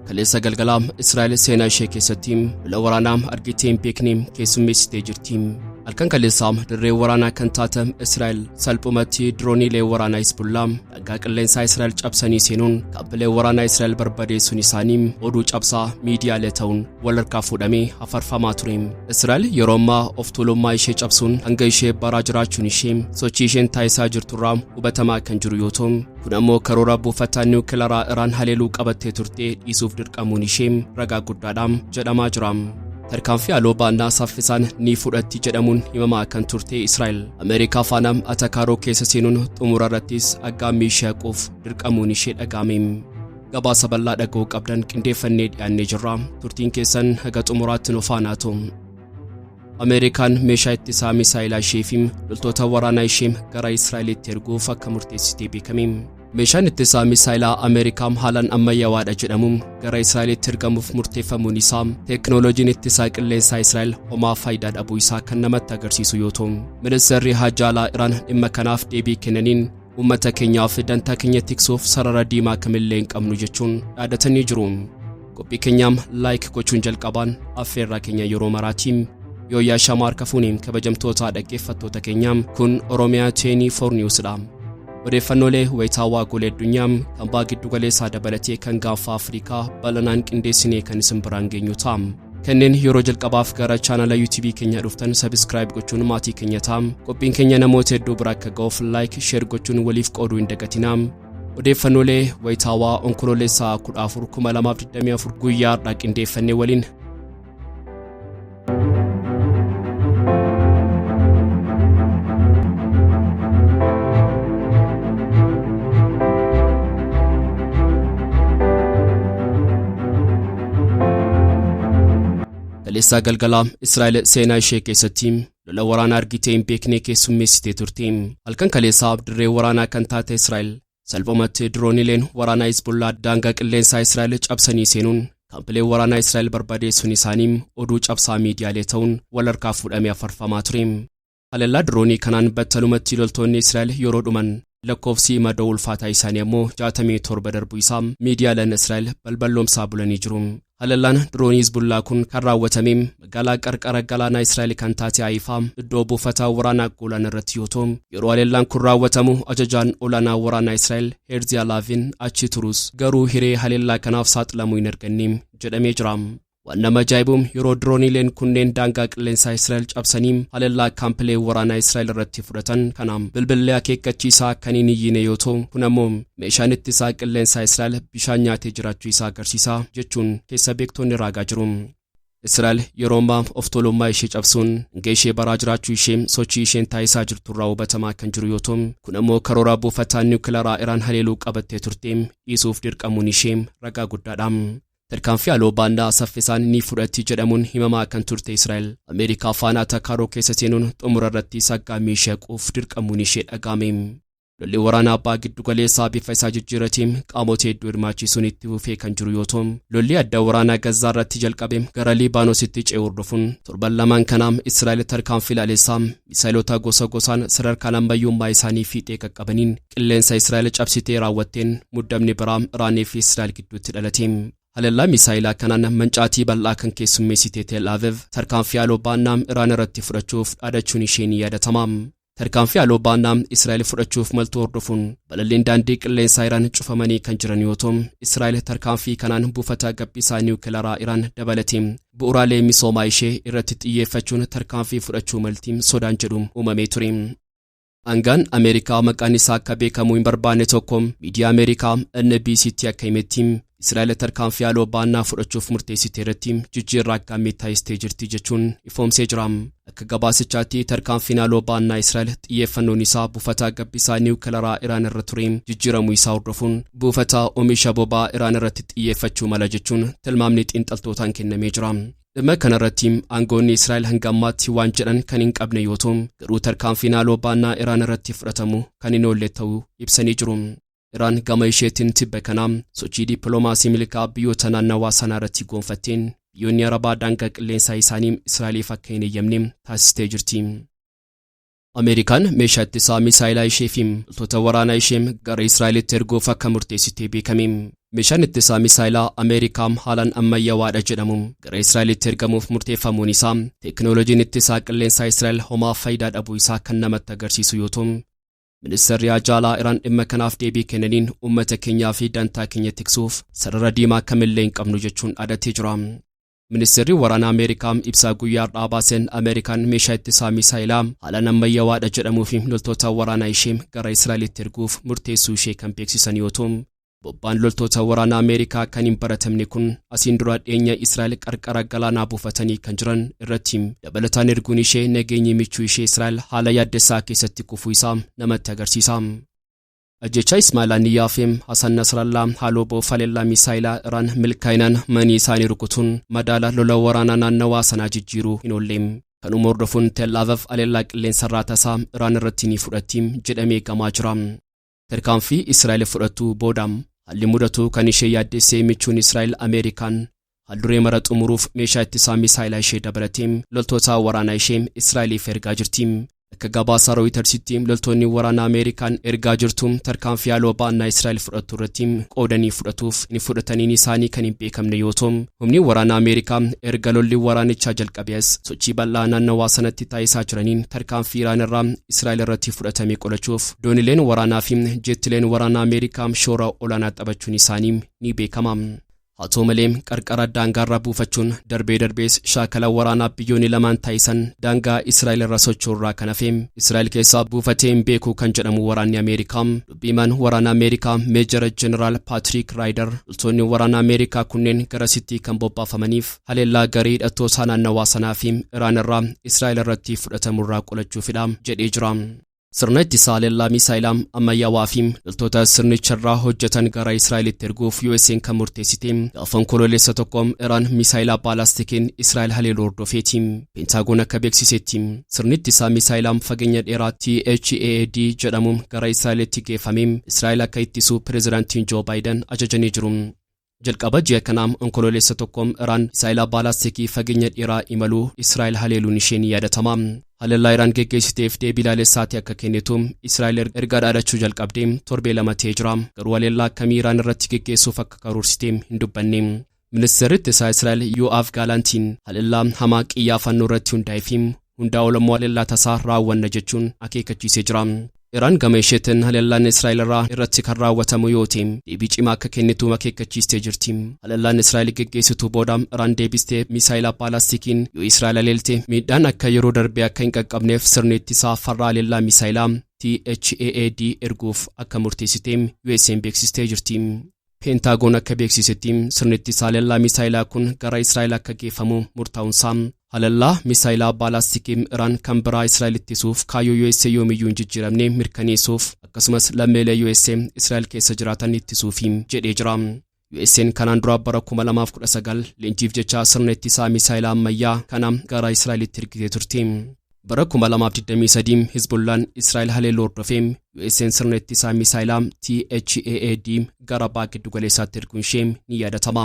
Kaleessa galgalaa Israa'el seenaa ishee keessatti lola waraanaa argitee hin beekne keessummeessitee jirti. Halkan kaleessaa dirree waraanaa kan taate Israa'el salphumatti dirooniilee waraanaa Hizbullaa daangaa qilleensaa Israa'el cabsanii seenuun kaampilee waraanaa Israa'el barbadeessuun isaanii oduu cabsaa miidiyaalee ta'uun wal harkaa fuudhamee hafarfamaa ture. Israa'el yeroo ammaa of tuulummaa ishee cabsuun hanga ishee baraa jiraachuun ishee sochii isheen taasisaa jirturraa hubatamaa kan jiru yoo ta'u, kun ammoo karoora buufata niwukilaraa Iraan haleeluu qabattee turte dhiisuuf dirqamuun ishee ragaa guddaadha jedhamaa jira. Tarkaanfii haaloo baannaa saffisaan ni fudhatti jedhamuun himamaa kan turte Israa'el Ameerikaa faana atakaaroo keessa seenuun xumura irrattis aggaammii ishee haquuf dirqamuun ishee dhaga'ame. Gabaasa bal'aa dhaga'uu qabdan qindeeffannee dhiyaannee jirra. Turtiin keessan haga xumuraatti nu faana ta'u. Ameerikaan meeshaa ittisaa misaayilaa ishee fi loltoota waraanaa ishee gara Israa'elitti erguuf akka murteessitee beekame. Meeshaan ittisaa misaayilaa Ameerikaa haalaan ammayyawaadha jedhamu gara Israa'elitti ergamuuf murteeffamuun isaa teeknooloojiin ittisaa qilleensaa Israa'el homaa faayidaa dhabuu isaa kan namatti agarsiisu yoo ta'u, ministeerri haajaa alaa Iraan dhimma kanaaf deebii kennaniin uummata keenyaaf dantaa keenya tiksuuf sarara diimaa kamillee hin qabnu jechuun dhaadatanii jiru. Qophii keenyaam like gochuun jalqabaan affeerraa keenya yeroo maraatiin yooyyaa shamaa harka fuuniin kabajamtoota dhaggeeffattoota keenyaam kun Oromiyaa 24 News dha. Odeeffannoolee wayitaawaa golee addunyaa kan baha giddu galeessaa dabalatee kan gaanfa Afrikaa bal'inaan qindeessinee kan isin biraan geenyu ta'a. Kanneen yeroo jalqabaaf gara chaanala YouTube keenya dhuftan subscribe gochuun maatii keenya ta'a. Qophiin keenya namoota hedduu bira akka ga'uuf like, share gochuun waliif qooduu hin dagatinaa. Odeeffannoolee wayitaawaa Onkololeessaa 14 2024 guyyaa har'aa qindeeffannee waliin Kaleessaa galgalaa Israa'el seenaa ishee keessatti lola waraanaa argitee hin beekne keessummeessitee turte. Halkan kaleessaa dirree waraanaa kan taate Israa'el salphumatti dirooniileen waraanaa Hizbullaa daangaa qilleensaa Israa'el cabsanii seenuun kaampilee waraanaa Israa'el barbadeessuun isaanii oduu cabsaa miidiyaalee ta'uun wal harkaa fuudhamee afarfamaa ture. Haleellaa diroonii kanaan battalumatti loltoonni Israa'el yeroo dhuman lakkoofsi madoo ulfaataa isaanii ammoo 67 darbuu isaa miidiyaaleen Israa'el balballoomsaa bulanii jiru. Haleellaan diroonii Hizbullaa kun kan raawwatame magaalaa qarqara galaanaa Israa'el kan taate Haayifaa iddoo buufata waraanaa Goolaan irratti yoo ta'u, yeroo haleellaan kun raawwatamu ajajaan olaanaa waraanaa Israa'el Heerzi Alaaviin achi turus garuu hiree haleellaa kanaaf saaxilamuu hin arganne jedhamee jira. Waan nama ajaa'ibu yeroo dirooniileen kunneen daangaa qilleensaa Israa'el cabsanii haleellaa kaampilee waraanaa Israa'el irratti fudhatan kana bilbillee akeekkachiisaa kan hin iyyine yoo ta'u, kun ammoo meeshaan ittisaa qilleensaa Israa'el bishaan nyaatee jiraachuu isaa agarsiisa jechuun keessa beektonni raagaa jiru. Israa'el yeroo ammaa of tuulummaa ishee cabsuun hanga ishee baraa jiraachuu ishee sochii isheen taasisaa jirturraa hubatamaa kan jiru yoo ta'u, kun ammoo karoora buufataa niwukilaraa Iraan haleeluu qabattee turte dhiisuuf dirqamuun ishee ragaa guddaadha. Tarkaanfii haaloo baannaa saffisaan ni fudhatti jedhamuun himamaa kan turte Israa'el Ameerikaa faana atakaaroo keessa seenuun xumura irratti aggaammii ishee haquuf dirqamuun ishee dhaga'ame. Lolli waraanaa baha giddu galeessaa bifa isaa jijjiirratee qaamota hedduu hirmaachisuun itti fufee kan jiru yoo ta'u, lolli adda waraanaa Gazzaa irratti jalqabe gara Libaanoositti ce'uu hordofuun torban lamaan kanaa Israa'el tarkaanfii laalessaa misaayilota gosa gosaan sadarkaan ammayyummaa isaanii fiixee qaqqabaniin qilleensa Israa'el cabsitee raawwatteen muddamni biraa Iraanii fi Israa'el gidduutti dhalate. Haleellaa misaayilaa kanaan mancaatii bal'aa kan keessummeessite Tel Aviv tarkaanfii haaloo baannaa Iraan irratti fudhachuuf dhaadachuun ishee ni yaadatama. Tarkaanfii haaloo baannaa Israa'el fudhachuuf maltuu hordofuun balalliin daandii qilleensaa Iraan cufamanii kan jiran yoo ta'u, Israa'el tarkaanfii kanaan buufata gabbisaa niwukilaraa Iraan dabalatee bu'uuraalee misoomaa ishee irratti xiyyeeffachuun tarkaanfii fudhachuu malti sodaan jedhu uumamee ture. Aangaan Ameerikaa maqaan isaa akka beekamu hin barbaanne tokko miidiyaa Ameerikaa NBCtti akka himetti Israa'el tarkaanfii haaloo baannaa fudhachuuf murteessite irratti jijjiirraa aggaammii taasistee jirti jechuun ifoomsee jira. Akka gabaasichaatti tarkaanfiin haaloo baannaa Israa'el xiyyeeffannoon isaa buufata gabbisaa niwukilaraa Iraan irra ture jijjiiramuu isaa hordofuun buufata oomisha boba'aa Iraan irratti xiyyeeffachuu mala jechuun tilmaamni xiinxaltootaan kennamee jira. Dhimma kanarratti aangoonni Israa'el hanga ammaatti waan jedhan kan hin qabne yoo ta'u, garuu tarkaanfiin haaloo baannaa Iraan irratti fudhatamu kan hin oolle ta'uu ibsanii jiru. Iraan gama isheetiin tibba kana sochii dippiloomaasii milkaa'aa biyyoota naannawaa sanaa irratti goonfatteen biyyoonni Arabaa daangaa qilleensaa isaanii Israa'eliif akka hin eeyyamne taasistee jirti. Ameerikaan meeshaa ittisaa misaayilaa ishee fi loltoota waraanaa ishee gara Israa'elitti erguuf akka murteessitee beekame. Meeshaan ittisaa misaayilaa Ameerikaa haalaan ammayyawaadha jedhamu gara Israa'elitti ergamuuf murteeffamuun isaa teekinooloojiin ittisaa qilleensaa Israa'el homaa faayidaa dhabuu isaa kan namatti agarsiisu yoo ta'u, Ministeerri Haajaa Iraan dhimma kanaaf deebii kennaniin uummata keenyaa fi dantaa keenya tiksuuf sarara diimaa kamillee hin qabnu jechuun dhadatee jira. Ministeerri waraanaa Ameerikaa ibsaa guyyaa har'aa baaseen Ameerikaan meeshaa ittisaa misaayilaa haalaan ammayyawaadha jedhamuu fi loltoota waraanaa ishee gara Israa'elitti erguuf murteessuu ishee kan beeksisan yoo ta'u, bobbaan loltoota waraanaa Ameerikaa kan hin baratamne kun asiin dura dhiyeenya Israa'el qarqara galaanaa buufatanii kan jiran irratti dabalataan erguun ishee nageenyi michuu ishee Israa'el haala yaaddessaa keessatti kufuu isaa namatti agarsiisa. Ajjeechaa Ismaa'il Haniyyaa fi Hasan Nasrallaa haaloo ba'uuf haleellaa misaayilaa Iraan milkaa'inaan manii isaanii rukutuun madaala lola waraanaa naannawaa sanaa jijjiiruu hin oolle. Kanuma hordofuun Tel Aviv haleellaa qilleensarraa tasaa Iraan irratti ni fudhatti jedhamee eegamaa jira. Tarkaanfii Israa'el fudhattuu booda haalli mudatu kan ishee yaaddessee michuun Israa'el Ameerikaan haalduree mara xumuruuf meeshaa ittisaa misaayilaa ishee dabalatee loltoota waraanaa ishee Israa'eliif ergaa jirti. Akka gabaasa Rooyitersitti loltoonni waraanaa Ameerikaan ergaa jirtu tarkaanfii haaloo ba'annaa Israa'el fudhattu irratti qoodanii fudhatuuf ni fudhataniin isaanii kan hin beekamne yoo ta'u, humni waraanaa Ameerikaa erga lolli waraanichaa jalqabees sochii bal'aa naannawaa sanatti taasisaa jiraniin tarkaanfii Iraan irraa Israa'el irratti fudhatame qolachuuf doonileen waraanaa fi jettileen waraanaa Ameerikaa shoora olaanaa taphachuun isaanii ni beekama. Haa ta'u malee, qarqara daangaarraa buufachuun darbee darbees shaakala waraanaa biyyoonni lamaan taasisan daangaa Israa'el irra socho'urraa kan hafe Israa'el keessaa buufatee hin beeku kan jedhamu waraanni Ameerikaa. Dubbiimaan waraana Ameerikaa Meejara Jeneraal Paatrik Raayider loltoonni waraana Ameerikaa kunneen garasitti kan bobbaafamaniif haleellaa garee hidhattoota naannawaa sanaa fi Iraan irraa Israa'el irratti fudhatamurraa qolachuufidha jedhee jira. Sirna ittisaa haleellaa misaayilaa ammayyaawaa fi loltoota sirnicharraa hojjetan gara Israa'elitti erguuf USA'n kan murteessite gaafa Onkoloolessa 1 Iraan misaayilaa baalastikiin Israa'el haleeluu hordofeeti. Peentaagoon akka beeksisetti sirni ittisaa misaayilaa fageenya dheeraa THAAD jedhamu gara Israa'elitti geeffame Israa'el akka ittisu pireezidaantiin Joo Baayiden ajajanii jiru. Jalqaba ji'a kanaa Onkoloolessa 1 Iraan misaayilaa baalastikii fageenya dheeraa imaluu Israa'el haleeluun ishee ni yaadatama. Haleellaa Iraan geggeessiteef deebii laalessaati akka kennitu Israa'el erga dhaadachuu jalqabdee torbee 2 ta'ee jira. Garuu haleellaa akkamii Iraan irratti geggeessuuf akka karoorsite hin dubbanne. Ministeerri ittisaa Israa'el Yo'aav Gaalaantiin haleellaa hamaa qiyyaafannoo irratti hundaa'ee fi hundaa ol immoo haleellaa tasaa raawwanna jechuun akeekkachiisee jira. Iraan gama isheetiin haleellaan Israa'el irraa irratti kan raawwatamu yoo ta'e deebii cimaa akka kennitu akeekkachiistee jirti. Haleellaan Israa'el geggeessitu booda Iraan deebistee misaayilaa baalastikiin yoo Israa'el haleelte miidhaan akka yeroo darbee akka hin qaqqabneef sirni ittisaa farra haleellaa misaayilaa THAAD erguuf akka murteessite USA'n beeksistee jirti. Peentaagoon akka beeksisetti sirni ittisaa haleellaa misaayilaa kun gara Israa'el akka geeffamu murtaa'uunsaa haleellaa misaayilaa baalastikii Iraan kan biraa Israa'el ittisuuf kaayyoo USA yoomiyyuu hin jijjiiramne mirkaneessuuf akkasumas lammiilee USA Israa'el keessa jiraatan ittisuufi jedhee jira. USA'n kanaan dura bara 2019 leenjiif jecha sirna ittisaa misaayilaa ammayyaa kana gara Israa'elitti ergitee turte. Bara 2023 Hizbullaan Israa'el haleeluu hordofee USA'n sirna ittisaa misaayilaa THAAD gara baha giddugaleessaatti erguun ishee ni yaadatama.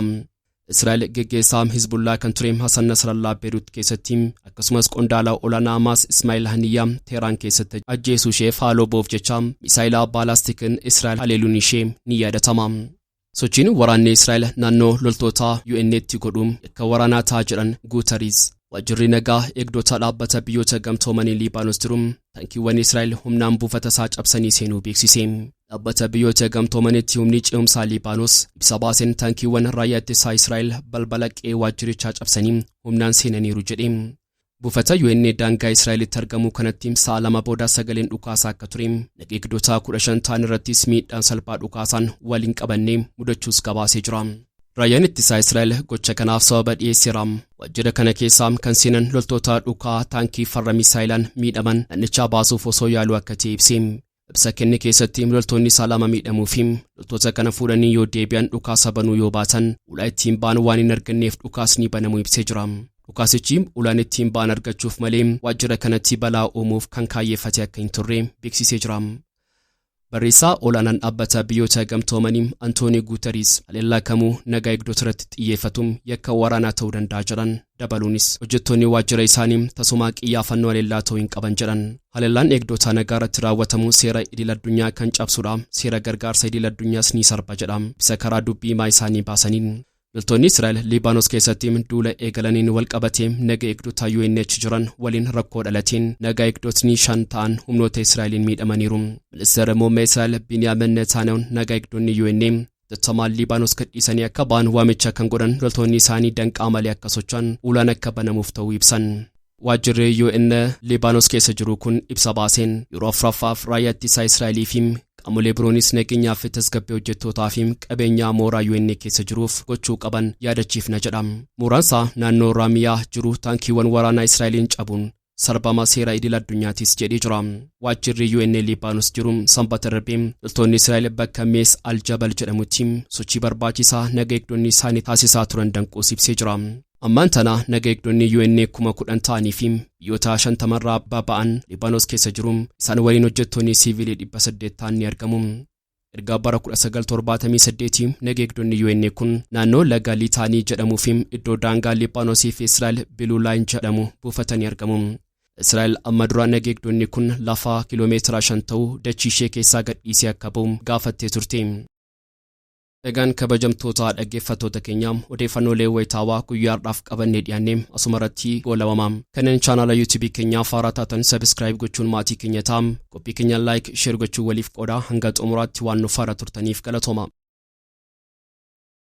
Israa'el geggeessaa Hizbullaa kan ture Hasan Nasrallaa Beerut keessatti akkasumas qondaala olaanaa Hamaas Ismaa'il Haniyyaa Teheraan keessatti ajjeesuu isheef haaloo ba'uuf jecha misaayilaa baalastikiin Israa'el haleeluun ishee ni yaadatama. Sochiin waraanni Israa'el naannoo loltoota UN'tti godhu yakka waraanaa ta'a jedhan Guuteriis. Waajjirri nagaa eegdota dhaabbata biyyoota gamtoomanii Liibaanos jiru taankiiwwan Israa'el humnaan buufata isaa cabsanii seenuu beeksise. Dhaabbata biyyoota gamtoomanitti humni ce'umsaa Liibaanos ibsa baaseen taankiiwwan raayyaa ittisaa Israa'el balbala qe'ee waajjirichaa cabsanii humnaan seenaniiru jedhe. Buufata UN daangaa Israa'elitti argamu kanatti sa'a 2 booda sagaleen dhukaasaa akka ture nageegdota 15 ta'an irrattis miidhaan salphaa dhukaasaan waliin qabanne mudachuus gabaasee jira. Raayyaan ittisaa Israa'el gocha kanaaf sababa dhiyeesseera. Waajjira kana keessaa kan seenan loltoota dhukaa taankii farra misaayilaan miidhaman naannichaa baasuuf osoo yaaluu akka ta'e ibse. Ibsa kenne keessatti loltoonni isaa 2 miidhamuu fi loltoota kana fuudhanii yoo deebi'an dhukaasa banuu yoo baatan ulaa ittiin ba'an waan hin arganneef dhukaasni banamuu ibsee jira. Dhukaasichi ulaan ittiin ba'an argachuuf malee waajjira kanatti balaa uumuuf kan kaayyeeffate akka hin turre beeksisee jira. Barreessaa olaanaan dhaabbata Biyyoota Gamtoomanii Antoonii Guuteriis haleellaa kamuu nagaa eegdota irratti xiyyeeffatu yakka waraanaa ta'uu danda'a jedhan. Dabaluunis hojjettoonni waajjira isaanii tasumaa qiyyaafannoo haleellaa ta'uu hin qaban jedhan. Haleellaan eegdota nagaa irratti raawwatamu seera idil addunyaa kan cabsudha, seera gargaarsa idil addunyaas ni sarba jedha ibsa karaa dubbii himaa isaanii baasaniin. Loltoonni Israa'el Liibaanos keessatti duula eegalaniin wal qabatee naga eegdota UNH jiran waliin rakkoo dhalateen nagaa eegdotni 5 ta'an humnoota Israa'eliin miidhamaniiru. Ministeerri muummee Israa'el Biniyaamin Netanyahuun nagaa eegdonni UN hatattamaan Liibaanos gadhiisanii akka ba'an waamicha kan godhan loltoonni isaanii danqaa malee akka socho'an ulaan akka banamuuf ta'uu ibsan. Waajjirri UN Liibaanos keessa jiru kun ibsa baaseen yeroo afuraffaaf raayyaa ittisaa Israa'elii fi qaamolee biroonis nageenyaa fi tasgabbii hojjettootaa fi qabeenyaa mooraa UN keessa jiruuf gochuu qaban yaadachiifna jedha. Mooraan isaa naannoo Raamiyaa jiru taankiiwwan waraanaa Israa'eliin cabuun sarbama seera idil addunyaatis jedhee jira. Waajjirri UN Liibaanos jiru Sanbata darbee loltoonni Israa'el bakka Mees Aljabal jedhamutti sochii barbaachisaa naga eegdonni isaanii taasisaa turan danquus ibsee jira. Ammaan tana naga eegdonni UN 10,000 ta'anii fi biyyoota 50rraa baba'an Liibaanos keessa jiru. Isaan waliin hojjettoonni siivilii 800 ta'an ni argamu. Erga bara 1978 naga eegdonni UN kun naannoo laga Litaanii jedhamuu fi iddoo daangaa Liibaanosii fi Israa'el Blue Line jedhamu buufatanii argamu. Israa'el amma dura naga eegdonni kun lafa kiiloomeetira 5 ta'u dachii ishee keessaa gadhiisee akka ba'u gaafattee turte. Egaan kabajamtoota dhaggeeffattoota keenya, odeeffannoolee wayitaawaa guyyaa har'aaf qabannee dhiyaannee asuma irratti goolabama. Kanneen chaanaala YouTube keenyaa haaraa taatan subscribe gochuun maatii keenya ta'a. Qophii keenya like, share gochuun waliif qooda. Hanga xumuraatti waan nu faana turtaniif galatooma.